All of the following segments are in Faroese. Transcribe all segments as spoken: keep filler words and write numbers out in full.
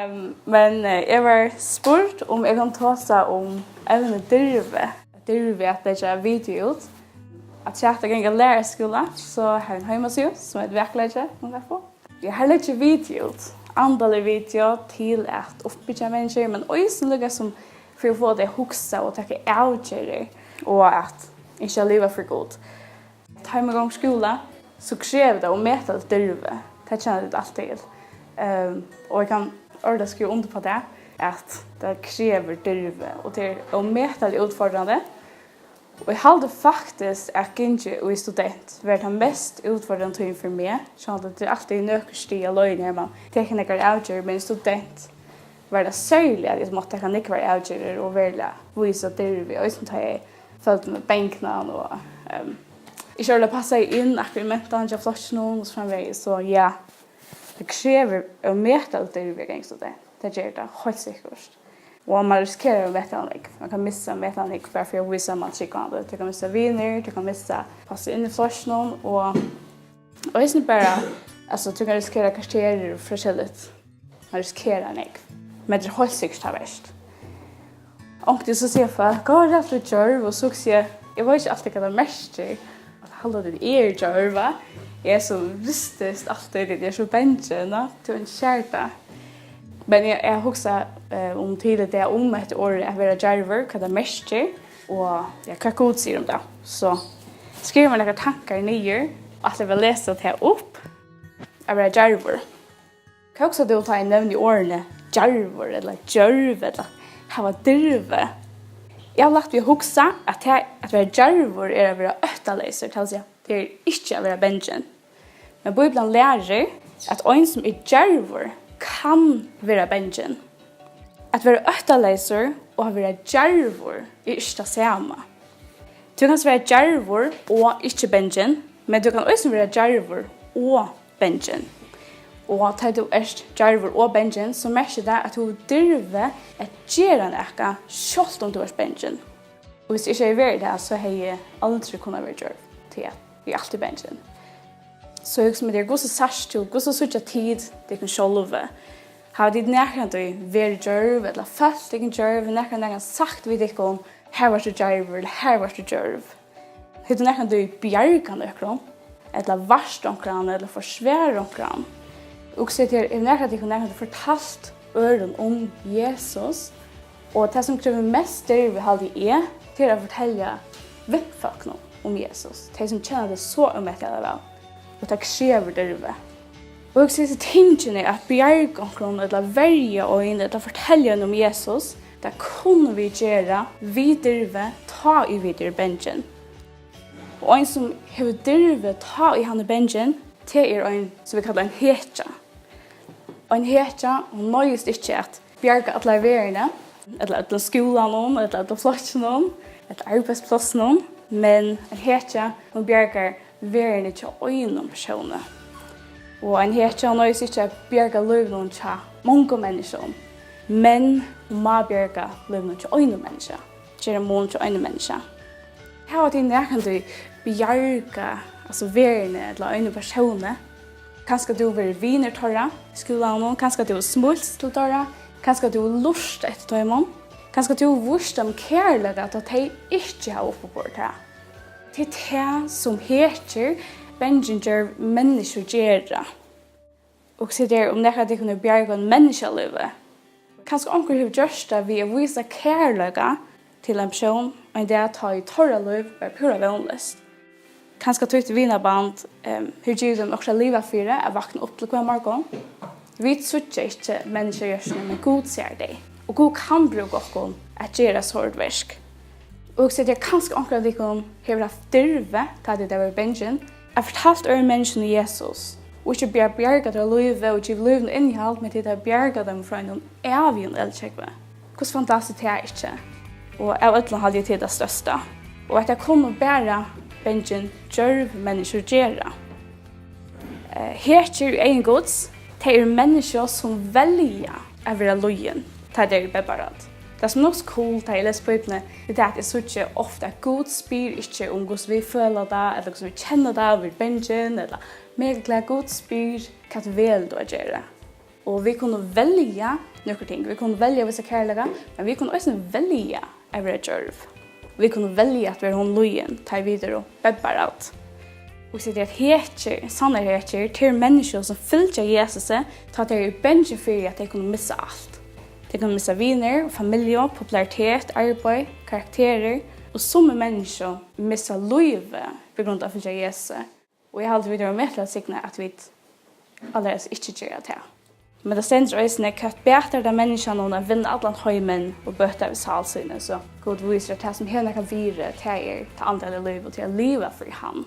Ehm, men, eh, eg var spurd um eg kann tosa um evnið dirvi. Dirvi at leggja video út. Afturat at ganga á læraraskúla, so havi eg eina heimasíðu sum eitur Vakurleiki punktum f o. Eg havi legið video út, andalig video til at uppbyggja menniskjur, men eisini líka sum fyri at fáa tey at hugsa og taka avgerðir og at ynskja at liva fyri Gud. Tá ið mann gongur í skúla, so krevur tað ómetaliga dirvi. Tað kenna tit alt til. Ehm, og eg kann ordiliga skriva undir uppá tað, at tað krevur dirvi, og tað er ómetaliga útfordrandi. Og eg haldi faktiskt, at gingið í student var tað mest útfordrandi tíðin fyri meg, sjálvt um tað er altíð nøkur stig á leiðini, har mann tekur nakrar avgerðir, men í student var tað serliga, at eg mátti taka nógvar avgerðir og veruliga vísa dirvi, eisini tá eg føldi meg bangnan og, ehm, ikki ordiliga passaði inn akkurát í mentan hjá flokkinum og so framvegis. So ja, tað krevur ómetaliga dirvi at ganga student. Tað ger tað heilt sikkurt. Og mann risikerar ómetaliga nógv. Mann kann missa ómetaliga nógv bara fyri at vísa, at mann er trúgvandi. Tú kann missa vinir, tú kann missa passa inn í flokkinum og Og eisini bara, altso, tú kann risikera karakterir og forskelligt. Mann risikerar nógv. Men tað er heilt sikkurt tað vert. Onkuntíð so siga fólk, «Á, er alt ov djørv?» Og so hugsi eg, eg veit ikki altíð, hvat tað merkir. At halda, at eg eri djørv, va? Eg eri so rystin altíð, eg eri so bangin, va? Tú ikki sær tað. Men eg, eg hugsi, eh, um til í dag um hetta orðið at vera djarvur, hvat tað merkir, og, ja, hvat Gud sigur um tað. So skrivi mær nakrar tankar niður, og ætli eg vil lesa tað upp. At vera djarvur. Hvat hugsar tú, tá eg nevni orðini djarvur, ella djørv, ella hava dirvi? Eg havi lætt við at hugsa, at tað at vera djarvur er at vera óttaleysur, tað vil siga, tað er ikki at vera bangin. Men Bíblian lærir, at ein, sum er djarvur, kann vera bangin. At vera óttaleysur og at vera djarvur er ikki tað sama. Tú kanst vera djarvur og ikki bangin, men tú kann eisini vera djarvur og bangin. Og tá tú ert djarvur og bangin, so merkir tað, at tú hevur dirvi at gera nakað, sjálvt um tú ert bangin. Og hvis eg ikki hevði verið tað, so hevði eg aldri kunnað verið djørv, tí at eg eri altíð bangin. So eg hugsi mær, tað er, hvussu sært tú, hvussu síggja tit tykkum sjálvi? Hava tit nakrantíð verið djørv, ella følt tykkum djørv? Hevur nakran, nakran sagt við tykkum, «Har vart tú djarvur», ella, «Har vart tú djørv»? Hevur tú nakrantíð bjargað nøkrum, ella vart onkran, ella forsvarað onkran? Hugsið tykkum, hevur nakran av tykkum nakrantíð fortalt øðrum um Jesus? Og tað, sum krevur mest dirvi, haldi eg, tað er at fortelja vinfólkunum um Jesus, tey, sum kenna teg so ómetaliga væl, og tað krevur dirvi. Og hugsið, hesi tingini, at bjarga onkrum, ella verja ein, ella fortelja ein um Jesus, tað kunnu vit gera við dirvi, tá ið vit eru bangin. Og ein, sum hevur dirvi, tá ið hann er bangin, tað er ein, sum vit kalla ein hetja. Ein hetja, hon noyðist ikki at bjarga allari verðini, ella øllum skúlanum, ella øllum flokkinum, ella arbeiðsplássinum, men ein hetja, hon bjargar verðini hjá einum persóni. Og ein hetja, hon noyðist ikki at bjarga lívinum hjá mongum menniskjum, men hon má bjarga lívinum hjá einum menniskja, gera mun hjá einum menniskja. Hava tit nakrantíð bjargað, altso, verðini ella einum persóni? Kanska tú hevur verið vinur teirra í skúlanum, kanska tú hevur smílst til teirra, kanska tú hevur lurtað eftir teimum, kanska tú hevur víst teimum kærleika, tá tey ikki hava uppiborið tað. Tað er tað, sum hetjur, bangin djørv menniskju gera. Og sit her, um nakar av tykkum hevur bjargað einum menniskjalívi. Kanska onkur hevur gjørt tað við at vísa kærleika til ein persón ein dag, tá ið teirra lív var púra vónleyst. Kanska títt vinaband, ehm, hevur givið teimum okkurt at liva fyri, at vakna upp til hvønn morgun. Vit síggja ikki menniskju í jørðini, men Gud sær tey. Og Gud kann brúka okkum at gera stór verk. Og hugsið tykkum, kanska onkur av tykkum hevur havt dirvi, tá tit hava verið bangin, at fortalt øðrum menniskjum um Jesus, og ikki bara bjargað teirra lívi og givið lívinum innihald, men tit hava bjargað teimum frá einum ævigum eldsjógvi. Hvussu fantastiskt tað er, ikki? Og av øllum haldi eg, tað er tað størsta. Og at tað kunnu bara bangin djørv menniskju gera. Eh, hetjur í eygum Guds, tað eru menniskju, sum velja at vera lýðin, tá tey eru bebbarædd. Tað, sum er nokk so cool, tá eg lesi Bíbliuna, er tað, at eg síggi ofta, at Gud spyr ikki um, hvussu vit føla tað, ella hvussu vit kenna tað, um vit eru bangin ella mega glað. Gud spyr, hvat velur tú at gera? Og vit kunnu velja nøkur ting. Vit kunnu velja at vísa kærleika, men vit kunnu eisini velja at vera djørv. Vit kunnu velja at vera honum lýðin, tá ið vit eru bebbar av tí. Og so er tað, at hetjur, sannar hetjur, tað eru menniskju, sum fylgja Jesusi, tá tey eru bangin fyri, at tey kunnu missa alt. Tey kunnu missa vinir og familju, popularitet, arbeiði, karakterir, og summi menniskju missa lívið pá grund av at fylgja Jesusi. Og eg haldi, vit eru ómetaliga signað, at vit allarhelst ikki gera tað. Men tað stendur eisini: Hvat batar tað menniskjanum at vinna allan heimin og bøta við sál síni? So Gud vísir, at tað, sum hevur nakað virði, tað er tað andaliga lívið og tað at liva fyri hann.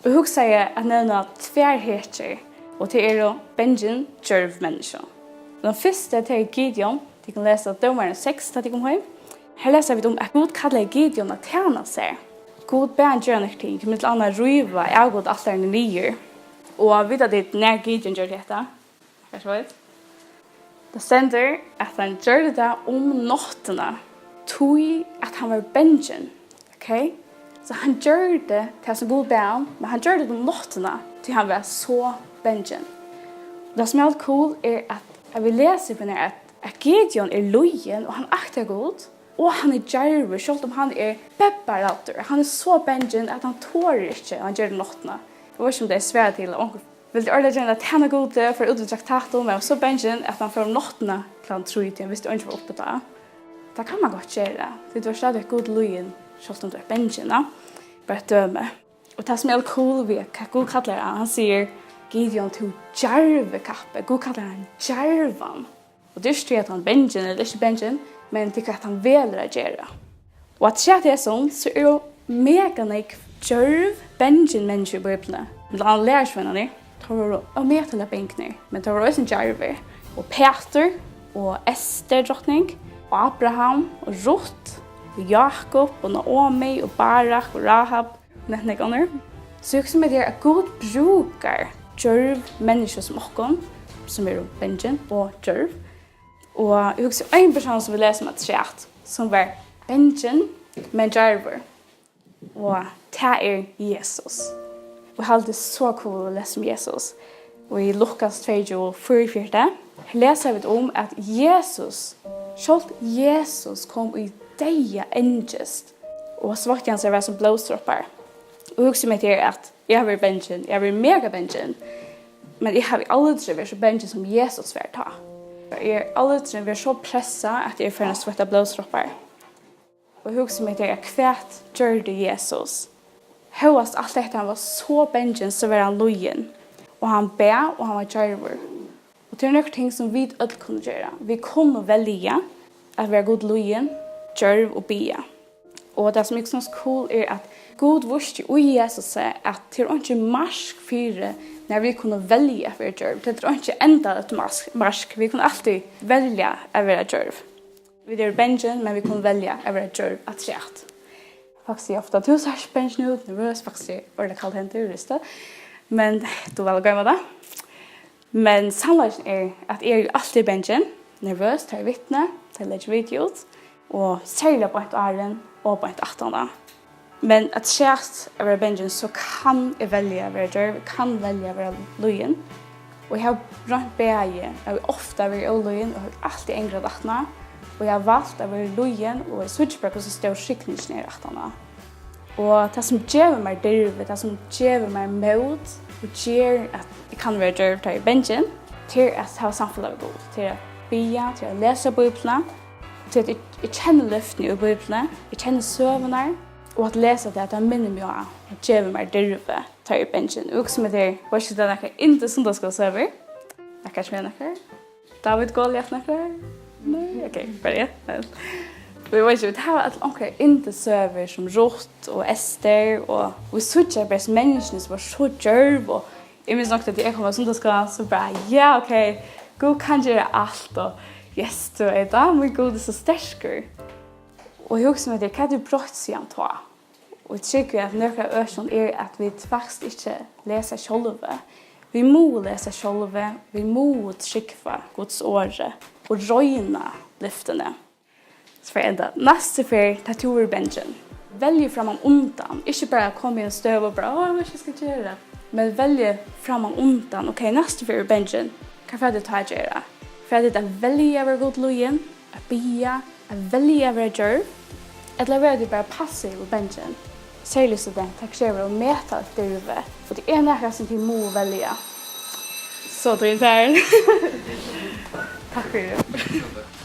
Og hugsaði at nevna tvær hetjur, og tað eru bangin, djørv menniskju. Den fyrsta, tað er Gideon. Tit kunnu lesa Dómarin seks, tá tit koma heim. Her lesa vit um, at Gud kallaði Gideon at tæna sær. Gud bað hann gera nøkur ting, millum annað ríva avgudaaltarini niður. Og vita tit, nær Gideon gjørdi hetta? Hvør veit? Tað stendur, at hann gjørdi tað um náttina, tí at hann var bangin. Ok? So hann gjørdi tað, sum Gud bað hann, men hann gjørdi tað um náttina, tí hann var so bangin. Og tað, sum er alt cool, er, at, at vit lesa upp her, at, at Gideon er lýðin, og hann aktar Gud, og hann er djarvur, sjálvt um hann er bebbaræddur. Hann er so bangin, at hann torir ikki, og hann ger tað um náttina. Eg veit ikki, um tað er svarið til, at onkur vildi ordiliga gjarna tæna Gudi, fór út í traktatin, men var so bangin, at hann fór um náttina klokkan trý, tí hann visti, eingin var uppi tá. Tað kann man gott gera. Tí tú ert stadigvæk Gudi lýðin, sjálvt um tú ert bangin, ja. Bara eitt dømi. Og tað, sum er cool við, hvat Gud kallar hann, hann sigur: Gideon, tú djarvi kappi. Gud kallar hann djarvan. Og tað er ikki tí, at hann er bangin ella ikki bangin, men tað er, hvat hann velur at gera. Og afturat hesum, so eru mega nógv djørv, bangin menniskju í Bíbliuni. Millum annað lærisveinarnir, teir vóru ómetaliga bangnir, men teir vóru eisini djarvir. Og Pætur, og Ester drotning, og Abraham, og Rutt, og Jákup, og Naomi, og Barak, og Rahab, nevnt nógv onnur. So eg hugsi mær, at Gud brúkar djørv menniskju sum okkum, sum eru bangin og djørv. Og eg hugsi, ein persónur, sum vit lesa um afturat, sum var bangin, men djarvur. Og tað er Jesus. Og eg haldi, so cool at lesa um Jesus. Og í Lukas tveyogtjúgu, fýraogfjøruti, her lesa vit um, at Jesus, sjálvt Jesus, kom í deyða angist, og sveitti hansara var sum blóðsdropar. Og eg hugsi mær, at eg havi verið bangin, eg havi verið mega bangin, men eg havi aldri verið so bangin, sum Jesus var tá. Eg havi aldri verið so pressað, at eg eri farin at sveitta blóðsdropar. Og eg hugsi mær, at hvat gjørdi Jesus? Hóast alt hetta, hann var so bangin, so var hann lýðin. Og hann bað, og hann var djarvur. Og tað eru nøkur ting, sum vit øll kunnu gera. Vit kunnu velja at vera Gud lýðin, djørv og biðja. Og tað, sum eg hugsi er cool, er, at Gud vísti í Jesusi, at tað er einki mark fyri, nær vit kunnu velja at vera djørv. Tað er einki endaleyst mark. Vit kunnu altíð velja at vera djørv. Vit eru bangin, men vit kunnu velja at vera djørv afturat. Faktiskt, eg ofta, tú sært bangin út, nervøs, faktiskt, eg eri ordiliga kaldhendur, veitst tú. Men tú velur at goyma tað. Men sannleikin er, at eg eri altíð bangin, nervøs, tá eg vitni, tá eg leggi video út, og serliga beint áðrenn og beint aftaná. Men afturat at vera bangin, so kann eg velja at vera djørv, eg kann velja at vera lýðin. Og eg havi roynt bæði, eg havi ofta verið ólýðin og havi altíð angrað tað aftaná. Og eg havi valt at vera lýðin, og eg síggi bara, hvussu stór signingin er aftaná. Og tað, sum gevur mær dirvi, tað, sum gevur mær mót og ger, at eg kann vera djørv, tá eg eri bangin, tað er at hava samfelag við Gud, tað er at biðja, tað er at lesa Bíbliuna, tað er at eg, eg kenni løftini í Bíbliuni, eg kenni søgurnar, og at lesa tað, tað minnir meg á og gevur mær dirvi, tá eg eri bangin. Og hugsi mær, tað er, var ikki tað nakrar yndisligar sunnudagsskúlasøgur? Nakar sum er nakar? Dávid, Goliat, nakar? Nei, ok, bara eg. Men vit, veit ikki, vit hava øll onkrar yndissøgur sum Rutt og Ester, og vit síggja bara hesi menniskjuni, sum vóru so djørv, og eg minnist nokk, at eg kom á sunnudagsskúlan, so bara, ja, ok, Gud kann gera alt, og yes, tú veit, á, mín Gud er so sterkur. Og eg hugsi mær, hvat er broytt síðan tá? Og eg trúgvi, at nøkur av økinum er, at vit faktiskt ikki lesa sjálvi. Vit mugu lesa sjálvi, vit mugu trúgva Guds orði og royna lyftini. So fari eg enda. Næstu ferð, tá tú verður bangin, velj frammanundan. Ikki bara koma í eina støðu og bara, "Ó, eg veit ikki, hvat eg skal gera." Men velj frammanundan. Ok, næstu ferð eg eri bangin, Hvat fara tit tá at gera? Fara tit at velja at vera góð til lýðin, at biðja, at velja at vera djørv? Ella verða tit bara passiv og bangin? Serliga student, tað krevur ómetaliga dirvi. Og tað er nakað, sum tit mugu velja. So, tað er tað. Takk fyri.